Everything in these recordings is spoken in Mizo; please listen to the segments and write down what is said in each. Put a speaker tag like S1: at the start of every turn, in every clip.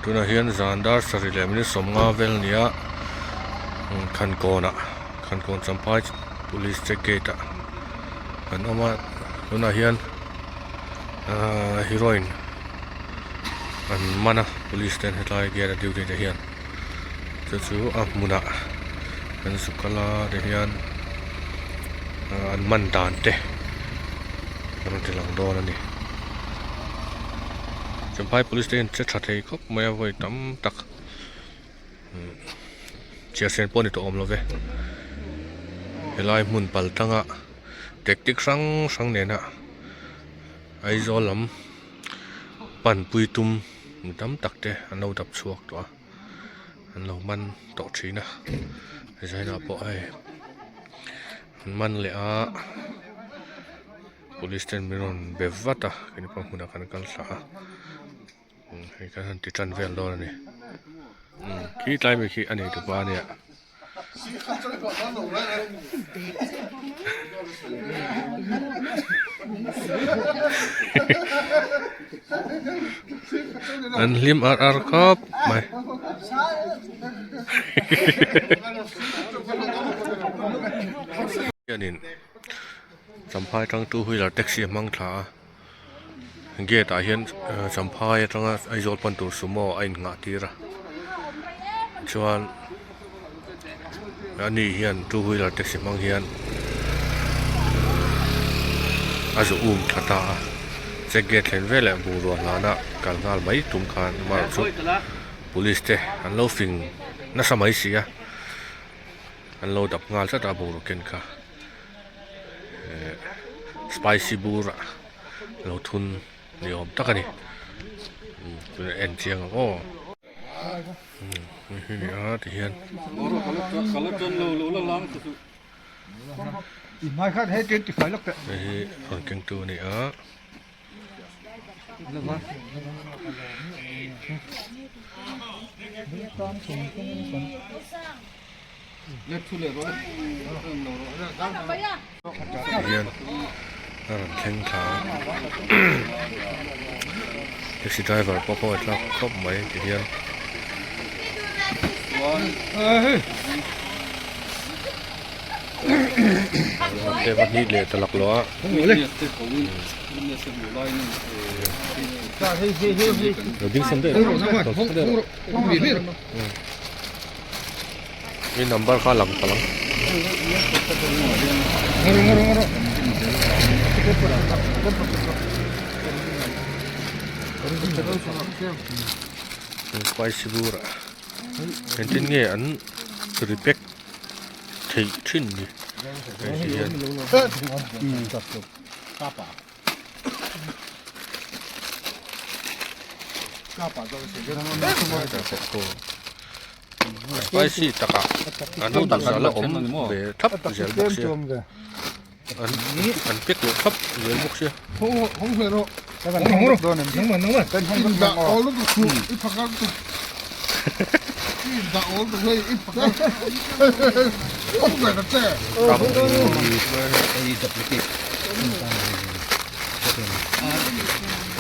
S1: Tunah hian zan dar sarih leh minute sawmnga vel a ni a Khankawnah Khankawn Champhai Police check gate ah an awm a tunah hian ahh heroine an man a police ten hetlai gate a duty te hian chu chu a hmunah an zuk kal a tihian an man dan te an rawn ti lang dawn a ni. Champhai police te hian che tha thei khawp mai a vawi tam tak chhiar sen pawh a ni tawh awm lo ve helai hmun pal tanga tactic hrang hrang nena Aizawl lam panpui tum mi tam tak te an lo dap chhuak tawh a an lo man tawh thin a design ah pawh hei an man leh a. Police ten min rawn be vat a keini pawh hmunah kan kal thla a hei kan han ti tan vel dawn a ni khi tlai mai khi a nei tupa a nia. An hlim ar ar khawp mai. Hianin. Champhai atang two wheeler taxi a hmang thla a gate ah hian Champhai atanga Aizawl pan tur sumo a innghah tir a chuan ani hian two wheeler taxi hmang hian a zu um thla ta a check gate thlen veleh bungrua hlana kal nghal mai tum khan amaherawhchu police te an lo fing nasa mai si a an lo dap nghal tlat a bungrua ken kha. Spicy bur ah lo thun ni awm tak a ni tunah en chiang ang aw hei ni a ti hian hei hi rawn keng tu a ni a. Hian a rawn thleng thla a taxi driver pawh khawngaih thlak khawp mai ti hian. Te va hnih leh ta laklawh a. Lo ding sawn daih rawh I number kha lang palh ang. Spicy bur ah engtin nge an repack theih thin ni hei ti hian. Spicy takah a noodles a la awm ve thap zel bawk sia an an pack leh thap zel bawk sia.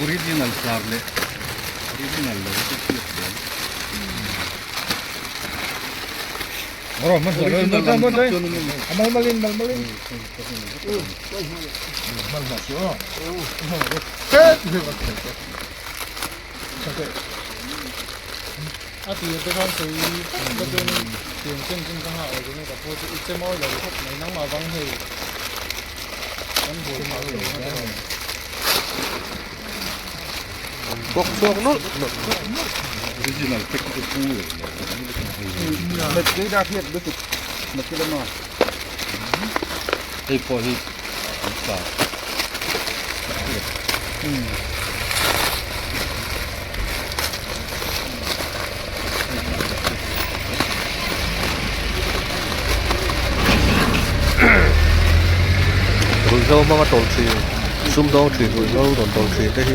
S2: Original tlar leh original lo chu hriat thiam.
S3: A tir te khan sawi ka chuan tiang chen chen ka nghah lo chuan ka pawh chu i che mawi lo khawp mai nangmah vang hei kan buai phah lo ang a ti.
S1: Bawk chhuak nawlh nawlh.
S2: Original pack chu pu leh lo. Hei pawh hi an tla.
S1: Ruihhlo hmanga tawlh thin sumdawng thin ruihhlo rawn tawlh thin te hi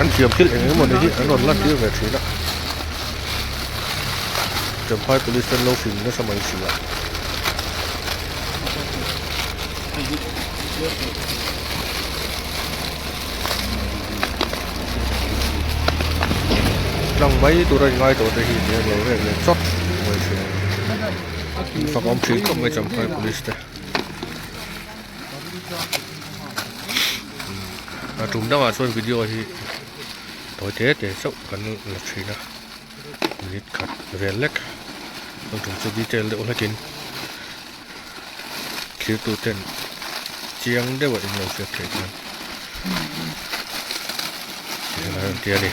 S1: an thiam thil eng emaw ni hi an rawn lan tir ve thin a. Champhai police ten lo fim nasa mai si a. mai tura inngai tawh te hi tihian lo rek leh chawt mai thin a ni. Fak awm thin khawp mai Champhai Police te. A tum dangah chuan video hi tawi te te chauh kan la thin a minute khat vel lek chuan tum chu detail deuh hlekin thlir tu ten chiang deuh a inlo hriat theih chuan tihian an ti a ni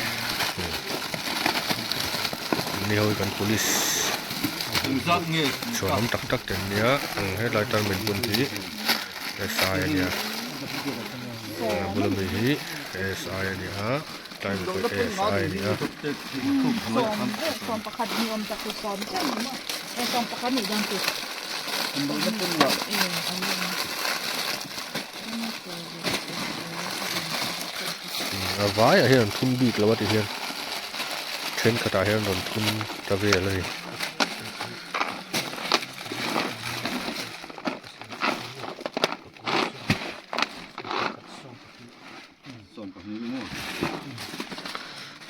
S1: ni ho hi kan police chhuanawm tak tak te an nia hetlai tarmit bun hi SI a nia a bula mi hi SI a ni a tlai mi pawh hi SI a ni a. A vaiah hian an thun bik lo a ti hian thenkhatah hian rawn thun ta vel a ni.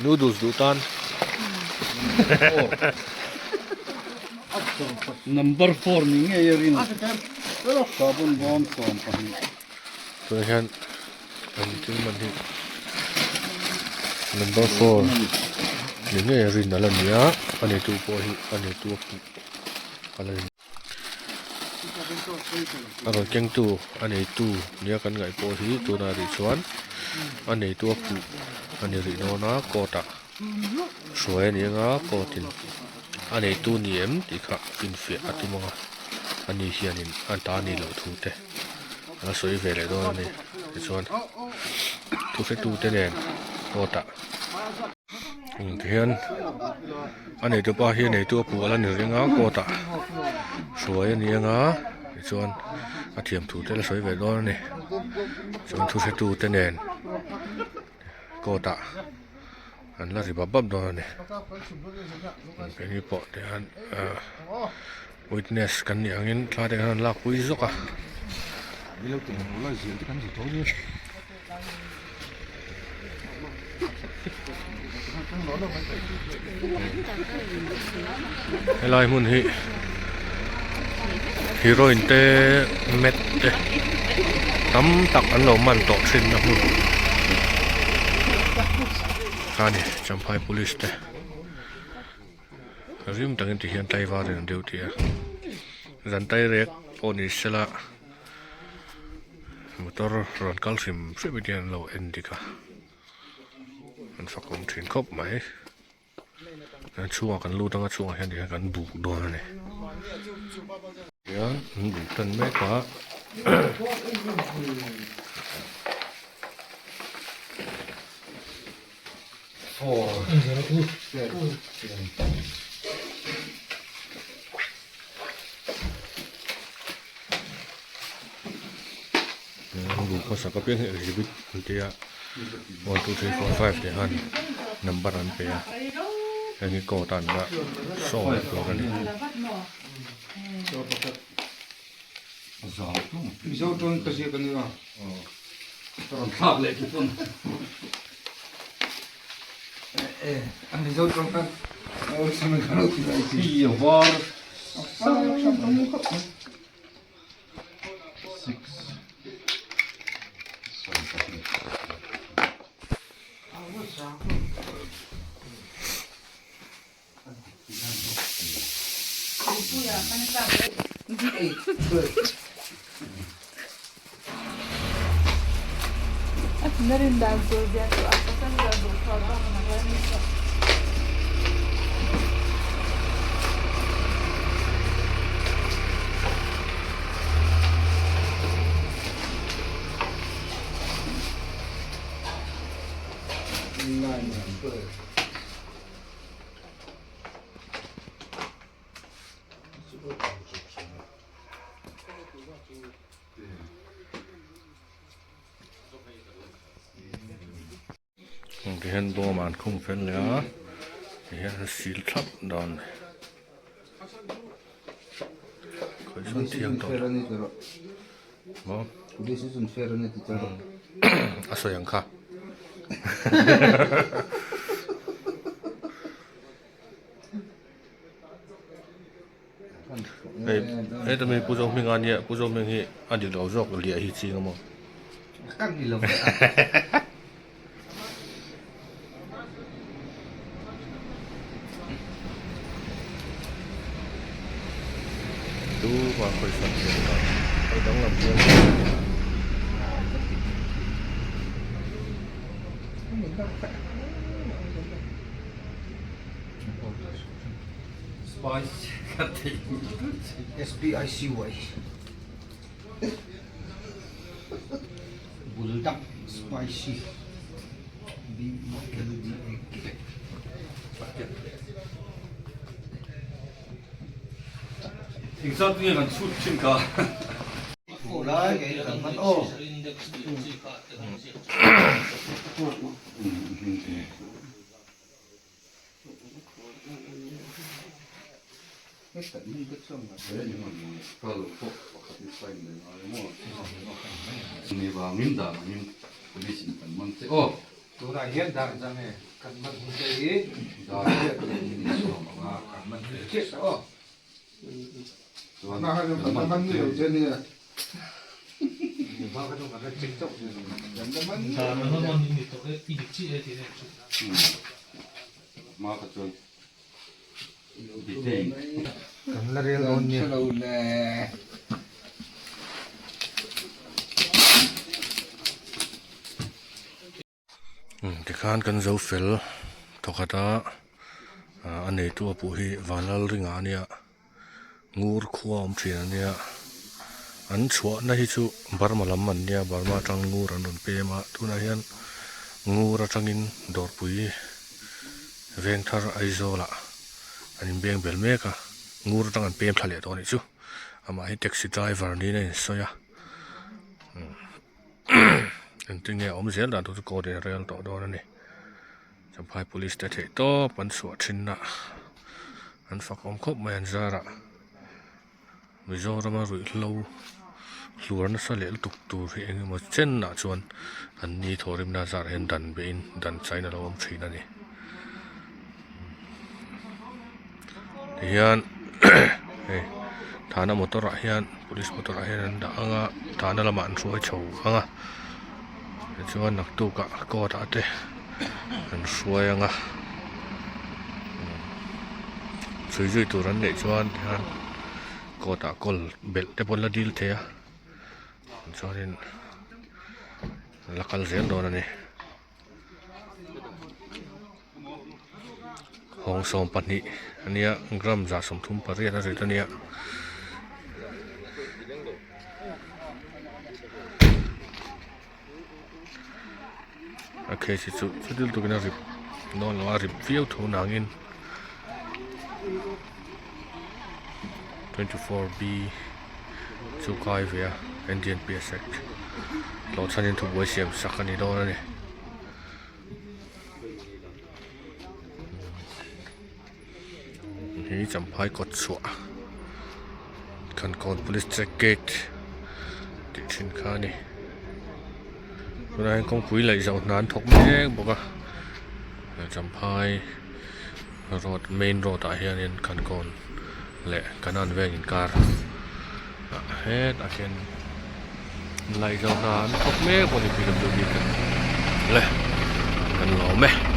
S1: Noodles duh tan.
S2: Number 4 ni ngei a rin. Sabun bawm 12.
S1: Tunah hian an thil man hi number 4 ni ngei a rin ala ni a, a neitu pawh hi a neitu a puh ala ni. A rawn kengtu a neitu nia kan ngaih pawh hi tunah rih chuan a neitu a puh a ni rih dawn a court ah hruai a ni anga court in a neitu ni em tih kha finfiah a tum ang a ani hianin a ta nih loh thu te a sawi ve leh dawn a ni tichuan thuhretute nen court ah. Tihian a neitu pa hi a neitu a puh ala ni reng a court ah hruai a ni ang a tichuan a thiam thu te la sawi ve dawn a ni chuan thu hretu te nen court ah an la ri bap bap dawn a ni keini pawh tihian ahh witness kan nih angin thla te khan an lakpui zawk a. Helai hmun hi heroin te mat te tam tak an lo man tawh thin na hmun a ni Champhai police te rim takin ti hian tlaivar in an duty a zan tairek pawh ni sela. Motor rawn kal hrim hrim hi an lo en dik a an fakawm thin khawp mai a chhungah kan lut anga chhungah hian tihian kan buk dawn a ni hian an buk tan mek a. An hmasa ka piang hi exhibit an tia 1 2 3 4 5 tih khan number an pe a heng hi court ah an dah show leh tur a ni. Tihian bawm ah an khung fel leh a tihian an sil thlap dawn a ni khawi sawn thiang tawh lo maw a sawi ang kha. Heta mi Pu Zohminga ania, Pu Zohming hi a dik lo zawk liah hi ching a maw?
S2: Ka ni lo ve a.
S1: Tu mah khawihsak thiam lo, kal danglam hian.
S2: SPICY Buldak Spicy B-U-L-D-A-K
S4: Engzat nge kan chhut thin ka?
S2: Tunah hian dar zang e kan man hun te hi dar chiah te min insuam ang a kan man hun chiah ta aw.
S3: Kan la rel dawn nia.
S1: Tikhan kan zo fel thawkhat a a neitu a puh hi Vanlalringa a nia ngur khua awm thin a nia an chhuahna hi chu Burma lam an nia Burma atang ngur an rawn pem a tunah hian ngur atangin dawrpui Vengthar Aizawl ah an inbeng bel mek a ngur atang an pem thla leh tawh a nih chu amah hi taxi driver niin a insawi a engtin nge a awm zel dan tur chu court in a rel tawh dawn a ni Champhai police te theih tawp an chhuah thin a an fak awm khawp mai an zar ah Mizorama ruihhlo hluar nasa leh lutuk tur hi eng emaw chenah chuan an ni thawhrimna zarah hian dan beihin dan chain a lo awm thin a ni tihian hei thana motor ah hian police motor ah hian an dah ang a thana lamah an hruai chho ang a tichuan naktuk ah court ah te an hruai ang a chhui zui tur an neih chuan tihian court ah kawl belh te pawh an la dil thei a chuanin an la kal zel dawn a ni. Hawng 12 a nia gram 38 a rit a nia. A case hi chu chuti lutukin a rip dawn lo a rip viau tho nangin 24 B chu kai ve a NDNPS Act tlawh chhanin thubuai siam sak a ni dawn a ni. Hi Champhai kawt chhuah Khankawn police check gate tih thin kha a ni tunah hian kawngpui laih zawh hna an thawk mek bawk a Champhai road main road ah hianin Khankawn leh Kanan veng inkar ah hetah khian laih zawh hna an thawk mek bawk a ni P W D ten le kan lawm e.